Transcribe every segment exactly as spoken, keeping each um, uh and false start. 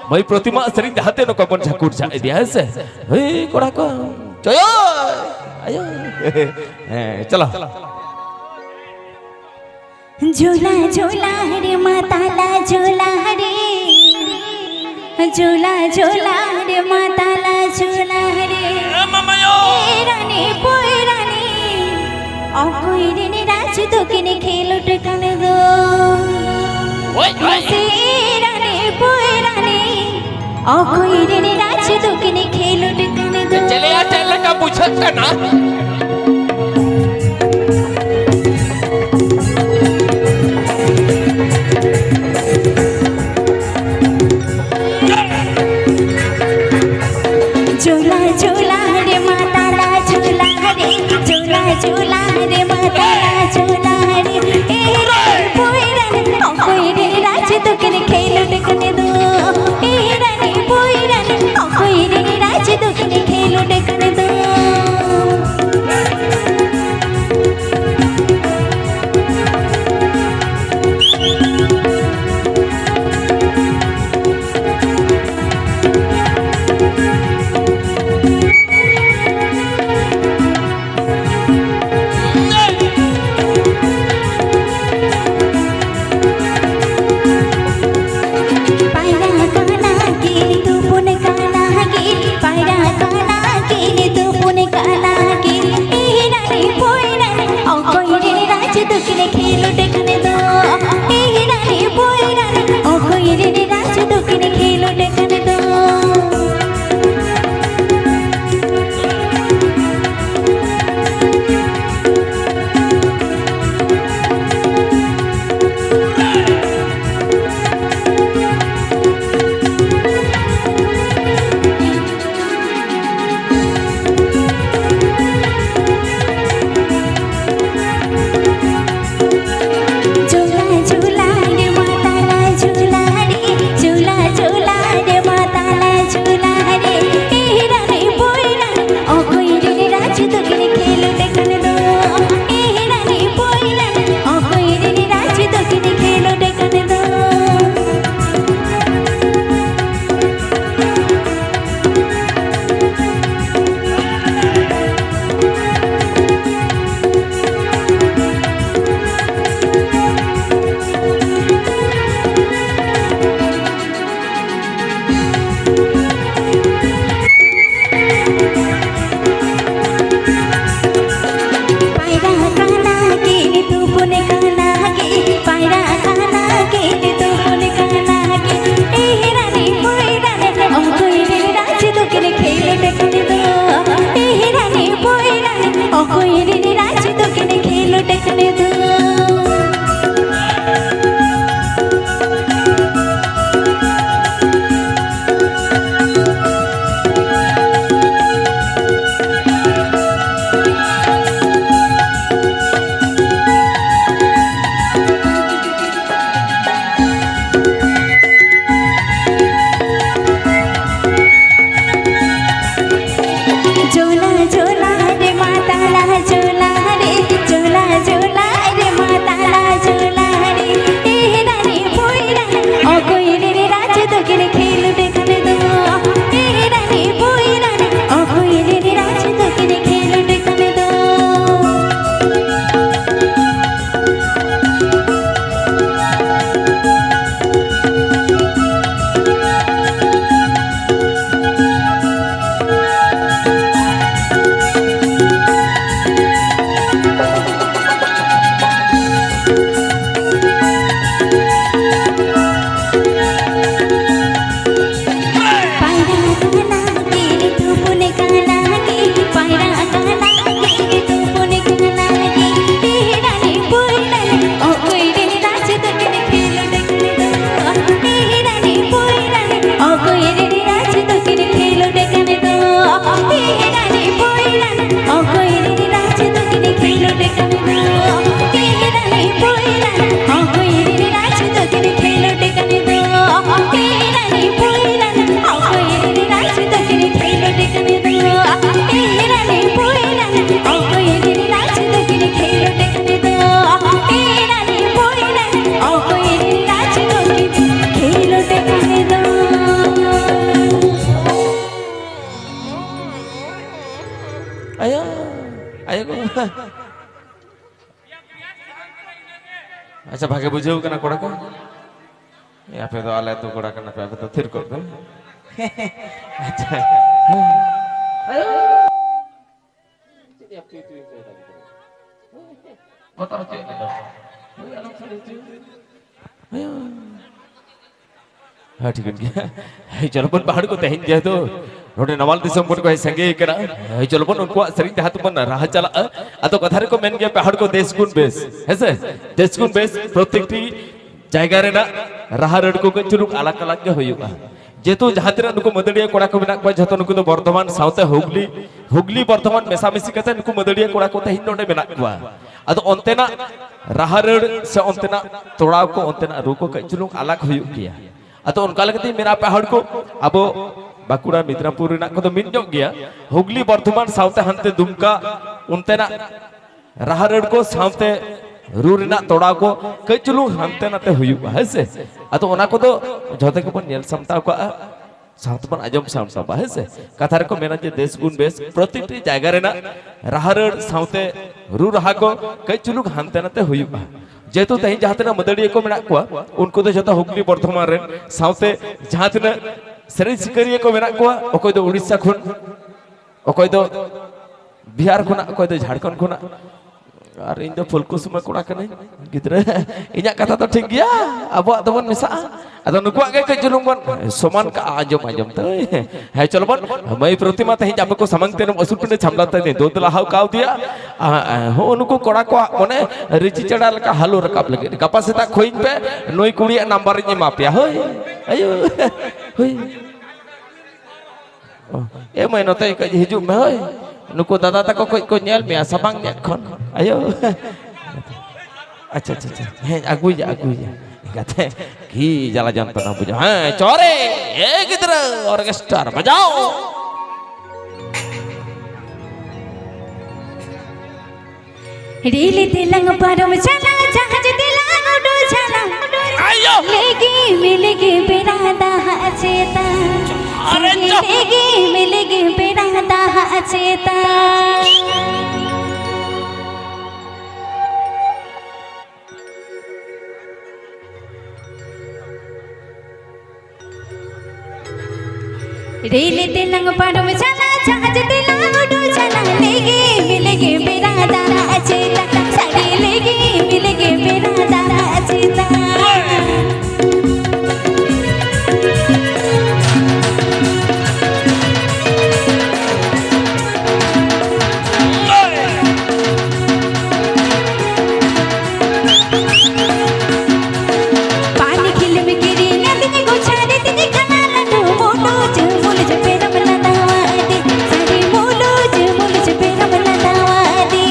ᱢᱟᱹᱭ ᱯᱨᱚᱛᱤᱢᱟ ᱥᱮᱨᱮᱧ ᱡᱟᱦᱟᱸᱛᱮ ᱱᱚᱝᱠᱟ ᱵᱚᱱ ᱡᱷᱟᱠᱩᱨ ᱡᱷᱟᱜ ᱤᱫᱤᱭᱟ, ᱦᱮᱸ ᱥᱮ? ᱦᱮᱭ ᱠᱚᱲᱟ ᱠᱚ, ᱪᱚᱭᱚ! ᱟᱭᱳ! ᱦᱮᱸ, ᱪᱚᱞᱚ᱾ ᱡᱷᱩᱞᱟ ᱡᱷᱩᱞᱟ ᱨᱮ ᱢᱟᱛᱟᱞᱟ ᱡᱷᱩᱞᱟ ᱨᱮ, ᱡᱷᱩᱞᱟ ᱡᱷᱩᱞᱟ ᱨᱮ ᱢᱟᱛᱟᱞᱟ ᱡᱷᱩᱞᱟ ᱨᱮ᱾ ᱮ ᱢᱟᱢᱟᱭᱳ! ᱮ ᱨᱟᱱᱤ ᱯᱩᱭ ᱨᱟᱱᱤ, ᱚᱠᱚᱭ ᱨᱮᱱ ᱨᱟᱡᱽ ᱫᱚᱠᱤᱱ ᱠᱷᱮᱞᱳᱰ ᱠᱟᱱ ᱫᱚ? ᱳᱭ, ᱳᱭ᱾ ᱢᱟᱥᱮ ᱨᱟᱱᱤ ᱯᱩᱭ ᱨᱟᱱᱤ, ᱚᱠᱚᱭ ᱨᱮᱱ ᱨᱟᱡᱽ ᱫᱚᱠᱤᱱ ᱠᱷᱮᱞᱳᱰ ᱠᱟᱱ ᱫᱚ? ᱪᱮᱞᱮᱭᱟ ᱪᱮᱫ ᱞᱮᱠᱟ ᱵᱩᱡᱷᱟᱹᱜ ᱠᱟᱱᱟ? ᱡᱷᱩᱞᱟ ᱡᱷᱩᱞᱟ ᱨᱮ ᱢᱟᱛᱟᱞᱟ ᱡᱷᱩᱞᱟ ᱨᱮ, ᱡᱷᱩᱞᱟ ᱡᱷᱩᱞᱟ ᱨᱮ ᱢᱟᱛᱟᱞᱟ ᱡᱷᱩᱞᱟ ᱨᱮ, ᱮ ᱨᱟᱱᱤ ᱯᱩᱭ ᱨᱟᱱᱤ, ᱚᱠᱚᱭ ᱨᱮᱱ ᱨᱟᱡᱽ ᱫᱚᱠᱤᱱ ᱠᱷᱮᱞᱳᱰ ᱠᱟᱱ ᱫᱚ? ᱮ ᱨᱟᱱᱤ ᱯᱩᱭ ᱨᱟᱱᱤ, ᱚᱠᱚᱭ ᱨᱮᱱ ᱨᱟᱡᱽ ᱫᱚᱠᱤᱱ ᱠᱷᱮᱞᱳᱰ ᱠᱟᱱ ᱫᱚ? ᱠᱤᱱ ᱠᱷᱮᱞᱳᱰ ᱠᱟᱱ ᱫᱚ, ᱮ ᱨᱟᱱᱤ ᱵᱳᱭ ᱨᱟᱱᱤ, ᱚᱠᱚᱭ ᱨᱮ ᱨᱟᱡᱽ ᱫᱚ ᱠᱤᱱ ᱠᱷᱮᱞᱳᱰ ᱠᱟᱱ ᱫᱚ᱾ ᱟᱭᱳ, ᱟᱭᱳ ᱜᱚ᱾ ᱟᱪᱪᱷᱟ, ᱵᱷᱟᱜᱮ ᱵᱩᱡᱷᱟᱹᱣ ᱠᱟᱱᱟ ᱠᱚᱲᱟ ᱠᱚ? ᱮ, ᱟᱯᱮ ᱫᱚ ᱟᱞᱮ ᱟᱹᱛᱩ ᱠᱚᱲᱟ ᱠᱟᱱᱟ ᱯᱮ, ᱟᱯᱮ ᱫᱚ ᱛᱷᱤᱨ ᱠᱚᱜ ᱯᱮ᱾ ᱟᱪᱪᱷᱟ᱾ ᱪᱮᱫ ᱭᱟ ᱛᱩᱭ ᱛᱩᱭ ᱠᱚ ᱫᱟᱵᱤ ᱠᱟᱱᱟ? ᱵᱚᱛᱚᱨ ᱦᱚᱪᱚᱭᱮᱫ ᱢᱮᱫᱚ᱾ ᱦᱳᱭ, ᱟᱞᱚᱢ ᱥᱟᱰᱮ ᱦᱚᱪᱚᱭᱟ᱾ ᱦᱳᱭ᱾ ᱦᱮᱸ, ᱴᱷᱤᱠᱟᱹᱱ ᱜᱮᱭᱟ᱾ ᱦᱮᱸ, ᱪᱚᱞᱚ ᱵᱚᱱ ᱯᱟᱦᱟᱲ ᱠᱚ ᱛᱮᱦᱮᱧ ᱡᱮᱦᱮᱛᱩ ᱱᱚᱰᱮ ᱱᱟᱢᱟᱞ ᱫᱤᱥᱚᱢ ᱠᱷᱚᱱ ᱠᱚ ᱦᱮᱡ ᱥᱟᱸᱜᱮ ᱠᱟᱱᱟ᱾ ᱦᱮᱸ, ᱪᱚᱞᱚ ᱵᱚᱱ ᱩᱱᱠᱩᱣᱟᱜ ᱥᱮᱨᱮᱧ ᱛᱮ ᱦᱟᱸᱜ ᱵᱚᱱ ᱨᱟᱦᱟ ᱪᱟᱞᱟᱜᱼᱟ᱾ ᱟᱫᱚ ᱠᱟᱛᱷᱟ ᱨᱮᱠᱚ ᱢᱮᱱ ᱜᱮᱭᱟ, ᱯᱟᱦᱟᱲ ᱠᱚ ᱫᱮᱥ ᱜᱩᱱ ᱵᱮᱥ᱾ ᱦᱮᱸ ᱥᱮ? ᱫᱮᱥ ᱜᱩᱱ ᱵᱮᱥ, ᱯᱨᱚᱛᱮᱠᱴᱤ ᱡᱟᱭᱜᱟ ᱨᱮᱱᱟᱜ ᱨᱟᱦᱟ ᱨᱟᱹᱲ ᱠᱚ ᱠᱟᱹᱡ ᱪᱩᱞᱩᱝ ᱟᱞᱟᱜᱽ ᱟᱞᱟᱜᱽ ᱜᱮ ᱦᱩᱭᱩᱜᱼᱟ᱾ ᱡᱮᱦᱮᱛᱩ ᱡᱟᱦᱟᱸ ᱛᱤᱱᱟᱹᱜ ᱱᱩᱠᱩ ᱢᱟᱹᱫᱟᱹᱲᱤᱭᱟᱹ ᱠᱚᱲᱟ ᱠᱚ ᱢᱮᱱᱟᱜ ᱠᱚᱣᱟ, ᱡᱷᱚᱛᱚ ᱱᱩᱠᱩ ᱫᱚ ᱵᱚᱨᱫᱷᱚᱢᱟᱱ ᱥᱟᱶᱛᱮ ᱦᱩᱜᱽᱞᱤ, ᱦᱩᱜᱽᱞᱤ ᱵᱚᱨᱫᱷᱚᱢᱟᱱ ᱢᱮᱥᱟᱢᱤᱥᱤ ᱠᱟᱛᱮ ᱱᱩᱠᱩ ᱢᱟᱹᱫᱟᱹᱲᱤᱭᱟᱹ ᱠᱚᱲᱟ ᱠᱚ ᱛᱮᱦᱮᱧ ᱱᱚᱰᱮ ᱢᱮᱱᱟᱜ ᱠᱚᱣᱟ᱾ ᱟᱫᱚ ᱚᱱᱛᱮᱱᱟᱜ ᱨᱟᱦᱟ ᱨᱟᱹᱲ ᱥᱮ ᱚᱱᱛᱮᱱᱟᱜ ᱛᱚᱲᱟᱣ ᱠᱚ, ᱚᱱᱛᱮᱱᱟᱜ ᱨᱩ ᱠᱚ ᱠᱟᱹᱡ ᱪᱩᱞᱩᱝ ᱟᱞᱟᱜᱽ ᱦᱩᱭᱩᱜ ᱜᱮᱭᱟ᱾ ᱟᱫᱚ ᱚᱱᱠᱟ ᱞᱮᱠᱟᱛᱮᱧ ᱢᱮᱱᱟ, ᱟᱯᱮ ᱦᱚᱲ ᱠᱚ, ᱟᱵᱚ ᱵᱟᱸᱠᱩᱲᱟ ᱢᱤᱫᱱᱟᱯᱩᱨ ᱨᱮᱱᱟᱜ ᱠᱚᱫᱚ ᱢᱤᱫ ᱧᱚᱜ ᱜᱮᱭᱟ, ᱦᱩᱜᱽᱞᱤ ᱵᱚᱨᱫᱷᱚᱢᱟᱱ ᱥᱟᱶᱛᱮ ᱦᱟᱱᱛᱮ ᱫᱩᱢᱠᱟ, ᱚᱱᱛᱮᱱᱟᱜ ᱨᱟᱦᱟ ᱨᱟᱹᱲ ᱠᱚ ᱥᱟᱶᱛᱮ ᱨᱩ ᱨᱮᱱᱟᱜ ᱛᱚᱲᱟᱣ ᱠᱚ ᱠᱟᱹᱡ ᱪᱩᱞᱩᱝ ᱦᱟᱱᱛᱮ ᱱᱟᱛᱮ ᱦᱩᱭᱩᱜᱼᱟ, ᱦᱮᱸ ᱥᱮ? ᱟᱫᱚ ᱚᱱᱟ ᱠᱚᱫᱚ ᱡᱷᱚᱛᱚ ᱜᱮᱵᱚᱱ ᱧᱮᱞ ᱥᱟᱢᱴᱟᱣ ᱠᱟᱜᱼᱟ, ᱥᱟᱶᱛᱮ ᱵᱚᱱ ᱟᱸᱡᱚᱢ ᱥᱟᱢᱴᱟᱣᱟ, ᱦᱮᱸ ᱥᱮ? ᱠᱟᱛᱷᱟ ᱨᱮᱠᱚ ᱢᱮᱱᱟ ᱡᱮ ᱫᱮᱥ ᱜᱩᱱ ᱵᱮᱥ, ᱯᱨᱚᱛᱤᱴᱤ ᱡᱟᱭᱜᱟ ᱨᱮᱱᱟᱜ ᱨᱟᱦᱟ ᱨᱟᱹᱲ ᱥᱟᱶᱛᱮ ᱨᱩ ᱨᱟᱦᱟ ᱠᱚ ᱠᱟᱹᱡ ᱪᱩᱞᱩᱝ ᱦᱟᱱᱛᱮ ᱱᱟᱛᱮ ᱦᱩᱭᱩᱜᱼᱟ᱾ ᱡᱮᱦᱮᱛᱩ ᱛᱮᱦᱮᱧ ᱡᱟᱦᱟᱸ ᱛᱤᱱᱟᱹᱜ ᱢᱟᱹᱫᱟᱹᱲᱤᱭᱟᱹ ᱠᱚ ᱢᱮᱱᱟᱜ ᱠᱚᱣᱟ, ᱩᱱᱠᱩ ᱫᱚ ᱡᱷᱚᱛᱚ ᱦᱩᱜᱽᱞᱤ ᱵᱚᱨᱫᱷᱚᱢᱟᱱ ᱨᱮᱱ, ᱥᱟᱶᱛᱮ ᱡᱟᱦᱟᱸ ᱛᱤᱱᱟᱹᱜ ᱥᱮᱨᱮᱧ ᱥᱤᱠᱟᱹᱨᱤᱭᱟᱹ ᱠᱚ ᱢᱮᱱᱟᱜ ᱠᱚᱣᱟ, ᱚᱠᱚᱭ ᱫᱚ ᱩᱲᱤᱥᱥᱟ ᱠᱷᱚᱱ, ᱚᱠᱚᱭ ᱫᱚ ᱵᱤᱦᱟᱨ ᱠᱷᱚᱱᱟᱜ, ᱚᱠᱚᱭ ᱫᱚ ᱡᱷᱟᱲᱠᱷᱚᱸᱰ ᱠᱷᱚᱱᱟᱜ, ᱟᱨ ᱤᱧ ᱫᱚ ᱯᱷᱩᱞᱠᱩᱥᱢᱟ ᱠᱚᱲᱟ ᱠᱟᱹᱱᱟᱹᱧ ᱜᱤᱫᱽᱨᱟᱹ᱾ ᱤᱧᱟᱹᱜ ᱠᱟᱛᱷᱟ ᱫᱚ ᱴᱷᱤᱠ ᱜᱮᱭᱟ, ᱟᱵᱚᱣᱟᱜ ᱫᱚᱵᱚᱱ ᱢᱮᱥᱟᱜᱼᱟ᱾ ᱟᱫᱚ ᱱᱩᱠᱩᱣᱟᱜ ᱜᱮ ᱠᱟᱹᱡ ᱪᱩᱞᱩᱝ ᱵᱚᱱ ᱥᱚᱢᱟᱱ ᱠᱟᱜᱼᱟ, ᱟᱸᱡᱚᱢ ᱟᱸᱡᱚᱢ ᱛᱮ᱾ ᱦᱮᱸ, ᱪᱚᱞᱚ ᱵᱚᱱ, ᱢᱟᱹᱭ ᱯᱨᱚᱛᱤᱢᱟ, ᱛᱮᱦᱮᱧ ᱟᱯᱮ ᱠᱚ ᱥᱟᱢᱟᱝ ᱛᱮ ᱟᱹᱥᱩᱞ ᱯᱤᱸᱰᱟᱹ ᱪᱷᱟᱢᱞᱟ ᱛᱮ ᱫᱳᱫ ᱞᱟᱦᱟᱣ ᱠᱟᱣᱫᱮᱭᱟ᱾ ᱟ, ᱟ, ᱦᱚᱸ, ᱱᱩᱠᱩ ᱠᱚᱲᱟ ᱠᱚᱣᱟᱜ ᱢᱚᱱᱮ ᱨᱤᱪᱤ ᱪᱮᱲᱟ ᱞᱮᱠᱟ ᱦᱟᱹᱞᱩ ᱨᱟᱠᱟᱵ ᱞᱟᱹᱜᱤᱫ᱾ ᱜᱟᱯᱟ ᱥᱮᱛᱟᱜ ᱠᱷᱚᱭᱤᱧ ᱯᱮ, ᱱᱩᱭ ᱠᱩᱲᱤᱭᱟᱜ ᱱᱟᱢᱵᱟᱨ ᱤᱧ ᱮᱢᱟ ᱯᱮᱭᱟ᱾ ᱦᱳᱭ, ᱟᱭᱳ, ᱦᱳᱭ᱾ ᱚ, ᱮ ᱢᱟᱹᱭ, ᱱᱚᱛᱮ ᱠᱟᱹᱡ ᱦᱤᱡᱩᱜ ᱢᱮ ᱦᱳᱭ᱾ ᱱᱩᱠᱩ ᱫᱟᱫᱟ ᱛᱟᱠᱚ ᱠᱟᱹᱡ ᱠᱚ ᱧᱮᱞ ᱢᱮᱭᱟ ᱥᱟᱢᱟᱝ ᱧᱚᱜ ᱠᱷᱚᱱ᱾ ᱟᱭᱳ᱾ ᱟᱪᱪᱷᱟ, ᱟᱪᱪᱷᱟ, ᱟᱪᱪᱷᱟ᱾ ᱦᱮᱸ, ᱟᱹᱜᱩᱭᱟ, ᱟᱹᱜᱩᱭᱟ᱾ ᱜᱟᱛᱮ, ᱠᱤ ᱡᱟᱞᱟ ᱡᱚᱱᱛᱨᱚᱱᱟ ᱵᱩᱡᱷᱟᱹᱣ᱾ ᱦᱮᱸ, ᱪᱚᱨᱮ, ᱮ ᱜᱤᱫᱽᱨᱟᱹ, orchestra ᱵᱟᱡᱟᱣ᱾ ᱨᱮᱞ ᱛᱮᱞᱟᱝ ᱯᱟᱨᱚᱢ ᱪᱟᱞᱟᱜ, ᱡᱟᱦᱟᱡᱽ ᱛᱮᱞᱟᱝ ᱩᱰᱩᱠ ᱪᱟᱞᱟᱜ᱾ ᱟᱭᱳ! ᱞᱮᱜᱮ ᱢᱮ ᱞᱮᱜᱮ ᱵᱮᱲᱟ ᱫᱟᱦᱟᱜ ᱪᱮᱛᱟᱱ᱾ ᱟᱨᱮ ᱪᱚ! ᱞᱮᱜᱮ ᱢᱮ ᱞᱮᱜᱮ ᱵᱮᱲᱟ ᱫᱟᱦᱟᱜ ᱪᱮᱛᱟᱱ᱾ ᱨᱮᱞ ᱛᱮᱞᱟᱝ ᱯᱟᱨᱚᱢ ᱪᱟᱞᱟᱜ, ᱡᱟᱦᱟᱡᱽ ᱛᱮᱞᱟᱝ ᱩᱰᱩᱠ ᱪᱟᱞᱟᱜ, ᱞᱮᱜᱮ ᱢᱮ ᱞᱮᱜᱮ ᱵᱮᱲᱟ ᱫᱟᱨᱟ ᱪᱮᱛᱟᱱ, ᱥᱟᱹᱨᱤ ᱞᱮᱜᱮ ᱢᱮ ᱞᱮᱜᱮ ᱵᱮᱲᱟ ᱫᱟᱨᱟ ᱪᱮᱛᱟᱱ᱾ ᱯᱟᱱ ᱠᱷᱤᱞᱢ ᱠᱤᱨᱤᱧ ᱟᱹᱫᱤᱧ, ᱜᱚᱪᱷᱟ ᱨᱮ ᱛᱤᱧ ᱠᱷᱟᱱᱟ ᱞᱟᱹᱰᱩ, ᱢᱩᱞᱩᱡ ᱢᱩᱞᱩᱡ ᱯᱮᱲᱟᱢ ᱞᱟᱸᱫᱟᱣᱟᱫᱤᱧ, ᱥᱟᱹᱨᱤ ᱢᱩᱞᱩᱡ ᱢᱩᱞᱩᱡ ᱯᱮᱲᱟᱢ ᱞᱟᱸᱫᱟᱣᱟᱫᱤᱧ᱾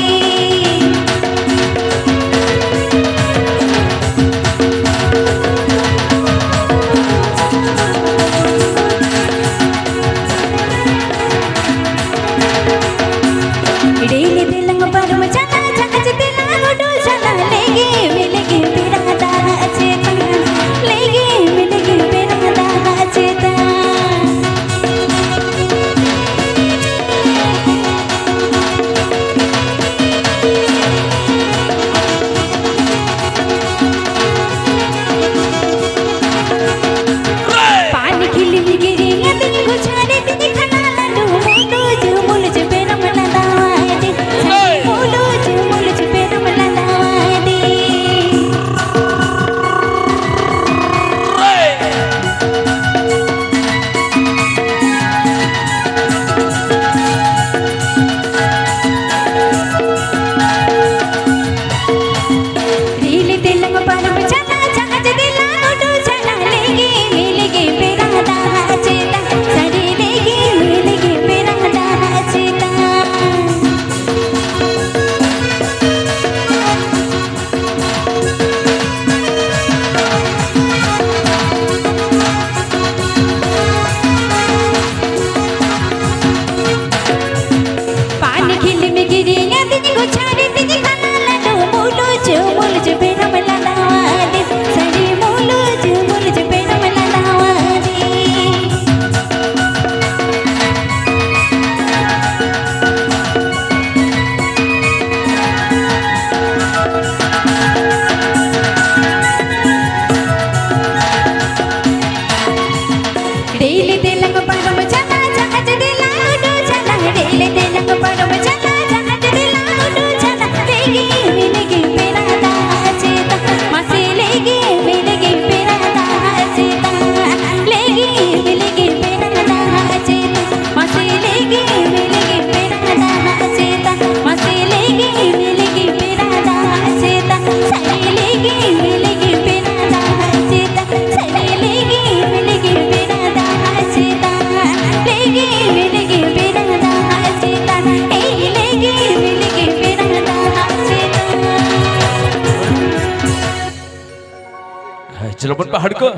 ᱵᱚᱱ ᱯᱟᱦᱟᱲ ᱠᱚ,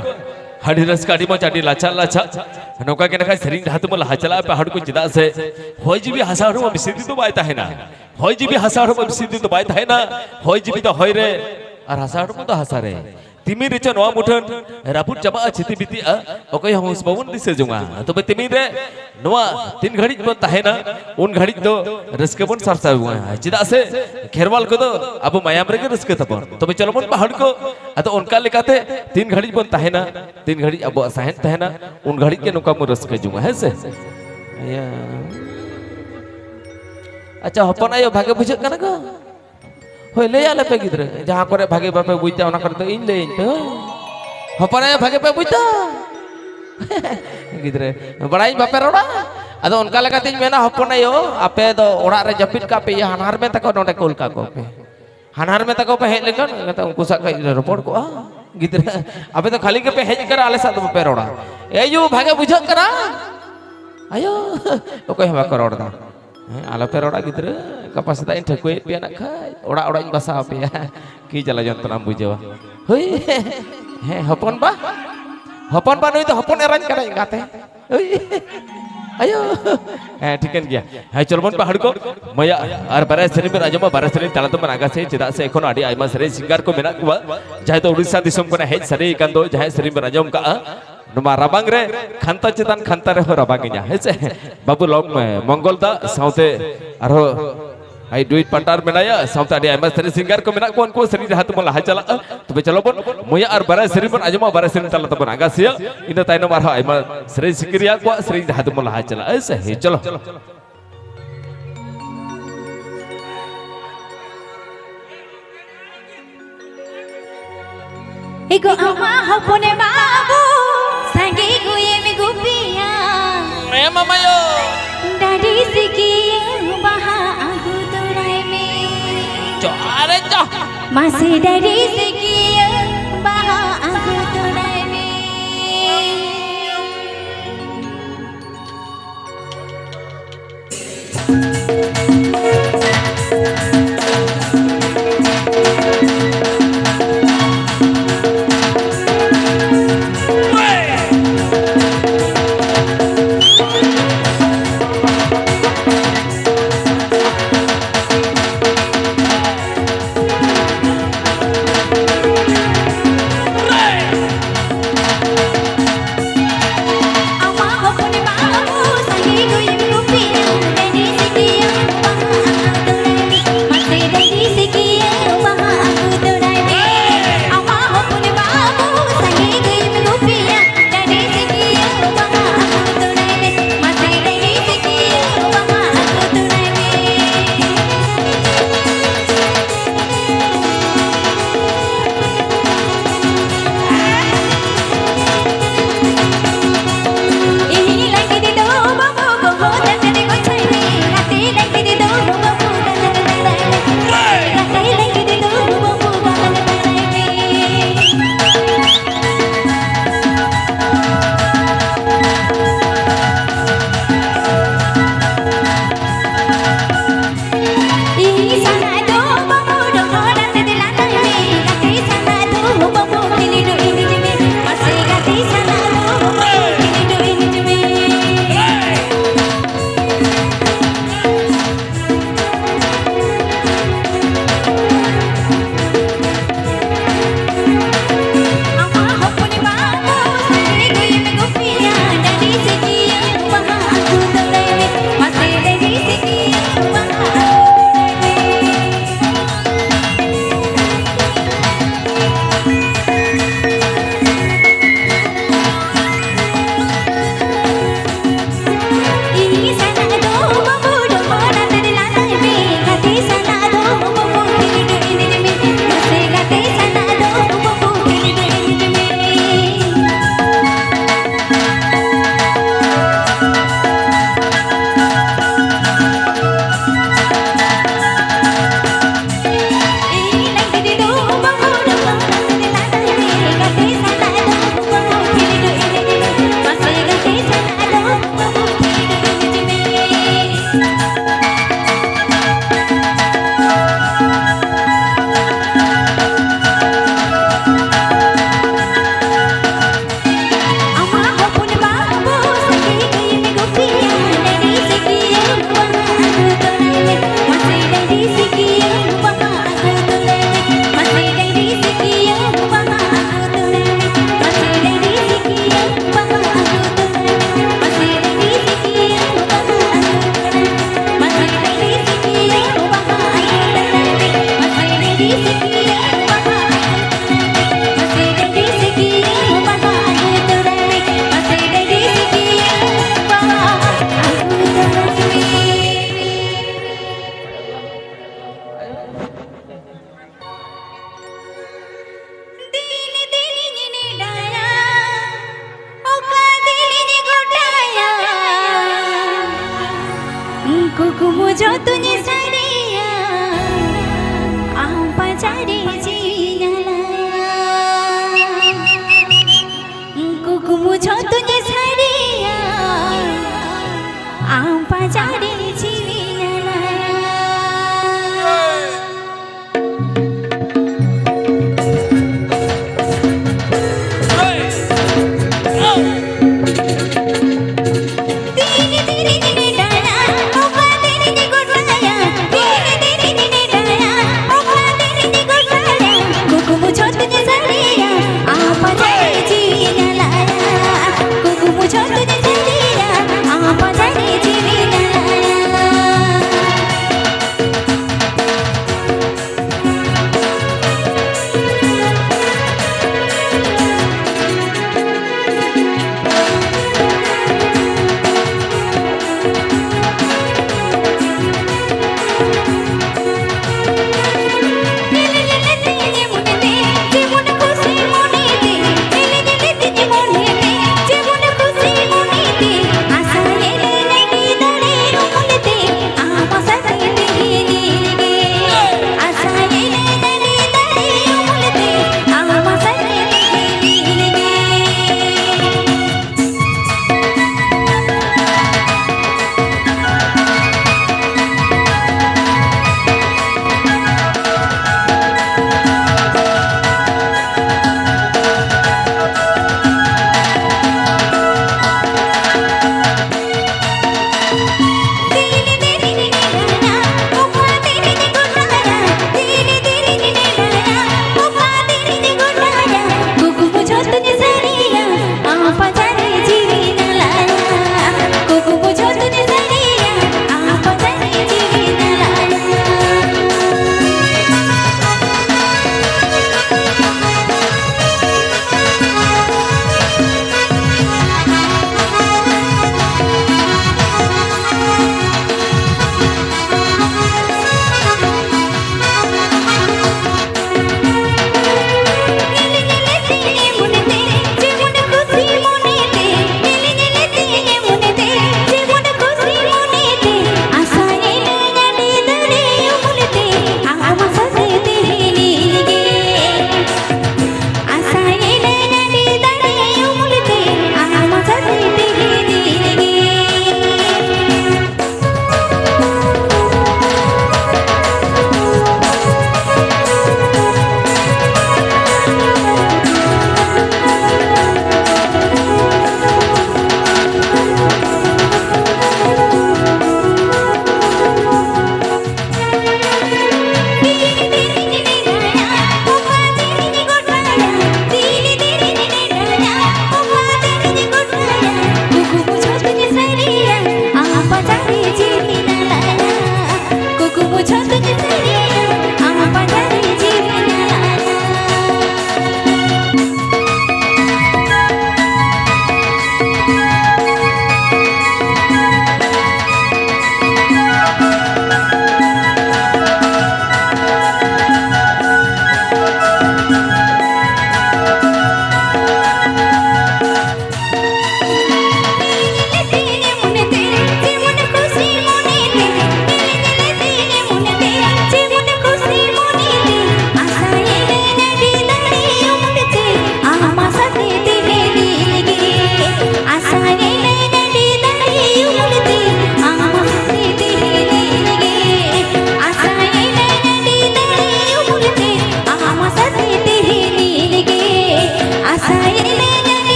ᱟᱹᱰᱤ ᱨᱟᱹᱥᱠᱟᱹ, ᱟᱹᱰᱤ ᱢᱚᱡᱽ, ᱟᱹᱰᱤ ᱞᱟᱪᱷᱟ ᱞᱟᱪᱷᱟ᱾ ᱱᱚᱝᱠᱟ ᱜᱮ ᱱᱟᱠᱷᱟᱱ ᱥᱮᱨᱮᱧ ᱰᱟᱦᱟᱨ ᱛᱮᱵᱚᱱ ᱞᱟᱦᱟ ᱪᱟᱞᱟᱜᱼᱟ ᱯᱟᱦᱟᱲ ᱠᱚ, ᱪᱮᱫᱟᱜ ᱥᱮ ᱦᱚᱭ ᱡᱤᱣᱤ ᱦᱟᱥᱟ ᱦᱚᱲᱢᱚ ᱵᱮᱥᱤ ᱫᱤᱱ ᱫᱚ ᱵᱟᱭ ᱛᱟᱦᱮᱱᱟ᱾ ᱦᱚᱭ ᱡᱤᱣᱤ ᱦᱟᱥᱟ ᱦᱚᱲᱢᱚ ᱵᱮᱥᱤ ᱫᱤᱱ ᱫᱚ ᱵᱟᱭ ᱛᱟᱦᱮᱱᱟ᱾ ᱦᱚᱭ ᱡᱤᱣᱤ ᱫᱚ ᱦᱚᱭ ᱨᱮ, ᱟᱨ ᱦᱟᱥᱟ ᱦᱚᱲᱢᱚ ᱫᱚ ᱦᱟᱥᱟ ᱨᱮ᱾ ᱛᱤᱢᱤᱱ ᱨᱮᱪᱚ ᱱᱚᱣᱟ ᱢᱩᱴᱷᱟᱹᱱ ᱨᱟᱹᱯᱩᱫ ᱪᱟᱵᱟᱜᱼᱟ, ᱪᱷᱤᱛᱤ ᱵᱤᱛᱤᱜᱼᱟ, ᱚᱠᱚᱭ ᱦᱚᱸ ᱦᱩᱸᱥ ᱵᱟᱵᱚᱱ ᱫᱤᱥᱟᱹ ᱡᱚᱝᱟ᱾ ᱛᱚᱵᱮ ᱛᱤᱢᱤᱱ ᱨᱮ ᱱᱚᱣᱟ ᱛᱤᱱ ᱜᱷᱟᱹᱲᱤᱡ ᱵᱚᱱ ᱛᱟᱦᱮᱱᱟ, ᱩᱱ ᱜᱷᱟᱹᱲᱤᱡ ᱫᱚ ᱨᱟᱹᱥᱠᱟᱹ ᱵᱚᱱ ᱥᱟᱨᱥᱟᱣ ᱡᱚᱝᱟ᱾ ᱪᱮᱫᱟᱜ ᱥᱮ ᱠᱷᱮᱨᱣᱟᱞ ᱠᱚᱫᱚ ᱟᱵᱚ ᱢᱟᱭᱟᱢ ᱨᱮᱜᱮ ᱨᱟᱹᱥᱠᱟᱹ ᱛᱟᱵᱚᱱ᱾ ᱛᱚᱵᱮ ᱪᱚᱞᱚ ᱵᱚᱱ ᱯᱟᱦᱟᱲ ᱠᱚ, ᱟᱫᱚ ᱚᱱᱠᱟ ᱞᱮᱠᱟᱛᱮ ᱛᱤᱱ ᱜᱷᱟᱹᱲᱤᱡ ᱵᱚᱱ ᱛᱟᱦᱮᱱᱟ, ᱛᱤᱱ ᱜᱷᱟᱹᱲᱤᱡ ᱟᱵᱚᱣᱟᱜ ᱥᱟᱦᱮᱫ ᱛᱟᱦᱮᱱᱟ, ᱩᱱ ᱜᱷᱟᱹᱲᱤᱡ ᱜᱮ ᱱᱚᱝᱠᱟ ᱵᱚᱱ ᱨᱟᱹᱥᱠᱟᱹ ᱡᱚᱝᱟ, ᱦᱮᱸ ᱥᱮ? ᱤᱭᱟᱹ᱾ ᱟᱪᱪᱷᱟ, ᱦᱚᱯᱚᱱ ᱟᱭᱳ, ᱵᱷᱟᱜᱮ ᱵᱩᱡᱷᱟᱹᱜ ᱠᱟᱱᱟ ᱜᱚ? ᱦᱳᱭ, ᱞᱟᱹᱭ ᱟᱞᱮ ᱯᱮ ᱜᱤᱫᱽᱨᱟᱹ, ᱡᱟᱦᱟᱸ ᱠᱚᱨᱮ ᱵᱷᱟᱜᱮ ᱵᱟᱯᱮ ᱵᱩᱡᱽ ᱫᱟ, ᱚᱱᱟ ᱠᱚᱨᱮ ᱫᱚ ᱤᱧ ᱞᱟᱹᱭᱟᱹᱧ ᱯᱮ, ᱦᱳᱭ᱾ ᱦᱚᱯᱚᱱ ᱟᱭᱳ, ᱵᱷᱟᱜᱮ ᱯᱮ ᱵᱩᱡᱽ ᱫᱟ? ᱜᱤᱫᱽᱨᱟᱹ, ᱵᱟᱲᱟᱭᱤᱧ ᱵᱟᱯᱮ ᱨᱚᱲᱟ᱾ ᱟᱫᱚ ᱚᱱᱠᱟ ᱞᱮᱠᱟᱛᱤᱧ ᱢᱮᱱᱟ, ᱦᱚᱯᱚᱱ ᱟᱭᱳ, ᱟᱯᱮ ᱫᱚ ᱚᱲᱟᱜ ᱨᱮ ᱡᱟᱹᱯᱤᱫ ᱠᱟᱜ ᱯᱮ, ᱤᱭᱟᱹ, ᱦᱟᱱᱦᱟᱨ ᱢᱮ ᱛᱟᱠᱚ ᱱᱚᱰᱮ ᱠᱩᱞ ᱠᱟᱠᱚ ᱯᱮ᱾ ᱦᱟᱱᱦᱟᱨ ᱢᱮ ᱛᱟᱠᱚ ᱯᱮ ᱦᱮᱡ ᱞᱮᱱᱠᱷᱟᱱ, ᱮᱱᱠᱷᱟᱱ ᱩᱱᱠᱩ ᱥᱟᱶ ᱠᱟᱹᱡ ᱞᱮ ᱨᱚᱯᱚᱲ ᱠᱚᱜᱼᱟ᱾ ᱜᱤᱫᱽᱨᱟᱹ, ᱟᱯᱮ ᱫᱚ ᱠᱷᱟᱹᱞᱤ ᱜᱮᱯᱮ ᱦᱮᱡ ᱟᱠᱟᱱᱟ, ᱟᱞᱮ ᱥᱟᱶ ᱫᱚ ᱵᱟᱯᱮ ᱨᱚᱲᱟ᱾ ᱮ ᱭᱩ, ᱵᱷᱟᱜᱮ ᱵᱩᱡᱷᱟᱹᱜ ᱠᱟᱱᱟ? ᱟᱭᱳ, ᱚᱠᱚᱭ ᱦᱚᱸ ᱵᱟᱠᱚ ᱨᱚᱲ ᱮᱫᱟ᱾ ᱦᱮᱸ, ᱟᱞᱚᱯᱮ ᱨᱚᱲᱟ ᱜᱤᱫᱽᱨᱟᱹ, ᱜᱟᱯᱟ ᱥᱮᱛᱟᱜ ᱤᱧ ᱴᱷᱟᱹᱣᱠᱟᱹᱭᱮᱫ ᱯᱮᱭᱟ ᱱᱟᱜ ᱠᱷᱟᱡ, ᱚᱲᱟᱜ ᱚᱲᱟᱜ ᱤᱧ ᱵᱟᱥᱟ ᱟᱯᱮᱭᱟ᱾ ᱠᱤ ᱡᱟᱞᱟ ᱡᱚᱱᱛᱨᱚᱱᱟᱢ ᱵᱩᱡᱷᱟᱹᱣᱟ᱾ ᱦᱳᱭ, ᱦᱮᱸ, ᱦᱚᱯᱚᱱ ᱵᱟ, ᱦᱚᱯᱚᱱ ᱵᱟ, ᱱᱩᱭ ᱫᱚ ᱦᱚᱯᱚᱱ ᱮᱨᱟᱧ ᱠᱟᱱᱟᱭ ᱮᱸᱜᱟᱛᱮ᱾ ᱳᱭ, ᱟᱭᱳ᱾ ᱦᱮᱸ, ᱴᱷᱤᱠᱟᱹᱱ ᱜᱮᱭᱟ᱾ ᱦᱮᱸ, ᱪᱚᱞᱚ ᱵᱚᱱ ᱯᱟᱦᱟᱲ ᱠᱚ᱾ ᱢᱟᱭᱟ, ᱟᱨ ᱵᱟᱨᱭᱟ ᱥᱮᱨᱮᱧ ᱵᱮᱱ ᱟᱸᱡᱚᱢᱟ, ᱵᱟᱨᱭᱟ ᱥᱮᱨᱮᱧ ᱛᱟᱞᱟ ᱛᱮᱵᱚᱱ ᱟᱸᱜᱟ ᱥᱮ, ᱪᱮᱫᱟᱜ ᱥᱮ ᱮᱠᱷᱚᱱ ᱟᱹᱰᱤ ᱟᱭᱢᱟ ᱥᱮᱨᱮᱧ ᱥᱤᱝᱜᱟᱨ ᱠᱚ ᱢᱮᱱᱟᱜ ᱠᱚᱣᱟ, ᱡᱟᱦᱟᱸᱭ ᱫᱚ ᱩᱲᱤᱥᱥᱟ ᱫᱤᱥᱚᱢ ᱠᱷᱚᱱᱟᱜ ᱦᱮᱡ ᱥᱟᱹᱨᱤ ᱟᱠᱟᱱ ᱫᱚ, ᱡᱟᱦᱟᱸᱭ ᱥᱮᱨᱮᱧ ᱵᱮᱱ ᱟᱸᱡᱚᱢ ᱠᱟᱜᱼᱟ, ᱱᱚᱣᱟ ᱨᱟᱵᱟᱝ ᱨᱮ ᱠᱷᱟᱱᱛᱟ ᱪᱮᱛᱟᱱ ᱠᱷᱟᱱᱛᱟ ᱨᱮᱦᱚᱸ ᱨᱟᱵᱟᱝ ᱤᱧᱟ, ᱦᱮᱸ ᱥᱮ? ᱵᱟᱹᱵᱩ ᱞᱚᱝ, ᱢᱚᱝᱜᱚᱞ ᱫᱟ ᱥᱟᱶᱛᱮ ᱟᱨᱦᱚᱸ ᱟᱭ ᱰᱩᱭᱤᱴ ᱯᱟᱨᱴᱱᱟᱨ ᱢᱮᱱᱟᱭᱟ, ᱥᱟᱶᱛᱮ ᱟᱹᱰᱤ ᱟᱭᱢᱟ ᱥᱮᱨᱮᱧ ᱥᱤᱝᱜᱟᱨ ᱠᱚ ᱢᱮᱱᱟᱜ ᱠᱚᱣᱟ, ᱩᱱᱠᱩ ᱥᱮᱨᱮᱧ ᱨᱟᱦᱟ ᱛᱮᱵᱚᱱ ᱞᱟᱦᱟ ᱪᱟᱞᱟᱜᱼᱟ᱾ ᱛᱚᱵᱮ ᱪᱚᱞᱚ ᱵᱚᱱ ᱢᱚᱭᱟ ᱟᱨ ᱵᱟᱨᱭᱟ ᱥᱮᱨᱮᱧ ᱵᱚᱱ ᱟᱸᱡᱚᱢᱟ, ᱵᱟᱨᱭᱟ ᱥᱮᱨᱮᱧ ᱛᱟᱞᱟ ᱛᱮᱵᱚᱱ ᱟᱸᱜᱟ ᱥᱮᱭᱟ᱾ ᱤᱱᱟᱹ ᱛᱟᱭᱱᱚᱢ ᱟᱨᱦᱚᱸ ᱟᱭᱢᱟ ᱥᱮᱨᱮᱧ ᱥᱤᱠᱟᱹᱨᱤᱭᱟᱹ ᱠᱚᱣᱟᱜ ᱥᱮᱨᱮᱧ ᱨᱟᱦᱟ ᱛᱮᱵᱚᱱ ᱞᱟᱦᱟ ᱪᱟᱞᱟᱜᱼᱟ, ᱦᱮᱸ ᱥᱮ? ᱦᱮᱸ, ᱪᱚᱞᱚ᱾ ᱮᱜᱳ ᱟᱢᱟ ᱦᱚᱯᱚᱱ ᱵᱟᱹᱵᱩ, ᱥᱟᱸᱜᱮ ᱜᱩᱭᱮᱢ ᱜᱩᱯᱤᱭᱟ᱾ ᱦᱮᱸ ᱢᱟᱢᱟᱭᱳ᱾ ᱰᱟᱹᱰᱤ ᱥᱤᱠᱤᱭᱟᱹ ᱵᱟᱦᱟ ᱟᱹᱜᱩ ᱛᱚᱨᱟᱭ ᱢᱮ᱾ ᱡᱚᱦᱟᱨ ᱡᱚᱦᱟᱨ᱾ ᱢᱟᱥᱮ ᱰᱟᱹᱰᱤ ᱥᱤᱠᱤᱭᱟᱹ ᱵᱟᱦᱟ ᱟᱹᱜᱩ ᱛᱚᱨᱟᱭ ᱢᱮ᱾ ᱪᱟᱹᱨᱤ ᱡᱤᱣᱤ ᱧᱟᱞᱟᱭᱟ᱾ ᱛᱤᱨᱤ ᱛᱤᱨᱤ ᱡᱤᱣᱤ ᱰᱟᱭᱟ, ᱚᱠᱟ ᱛᱤᱨᱤ ᱡᱤᱣᱤ ᱜᱚᱴᱟᱭᱟ᱾ ᱛᱤᱨᱤ ᱛᱤᱨᱤ ᱡᱤᱣᱤ ᱰᱟᱭᱟ, ᱚᱠᱟ ᱛᱤᱨᱤ ᱡᱤᱣᱤ ᱜᱚᱴᱟᱭᱟ᱾ ᱠᱩᱠᱢᱩ ᱡᱷᱚᱛᱚ ᱜᱮ ᱥᱟᱹᱨᱤᱭᱟ, ᱟᱯᱟ ᱪᱟᱹᱨᱤ ᱡᱤᱣᱤ ᱧᱟᱞᱟᱭᱟ᱾ ᱠᱩᱠᱢᱩ ᱡᱷᱚᱛᱚ ᱜᱮ ᱥᱟᱹᱨᱤᱭᱟ, ᱟᱯᱟ ᱪᱟᱹᱨᱤ ᱡᱤᱣᱤ ᱧᱟᱞᱟᱭᱟ᱾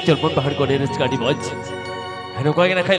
ᱡᱚᱞᱢᱚᱱ ᱯᱟᱦᱟᱲ ᱠᱚ ᱟᱹᱰᱤ ᱨᱟᱹᱥᱠᱟᱹ, ᱟᱹᱰᱤ ᱢᱚᱡᱽ᱾ ᱟᱨ ᱱᱚᱝᱠᱟ ᱜᱮ ᱱᱟᱠᱷᱟᱡ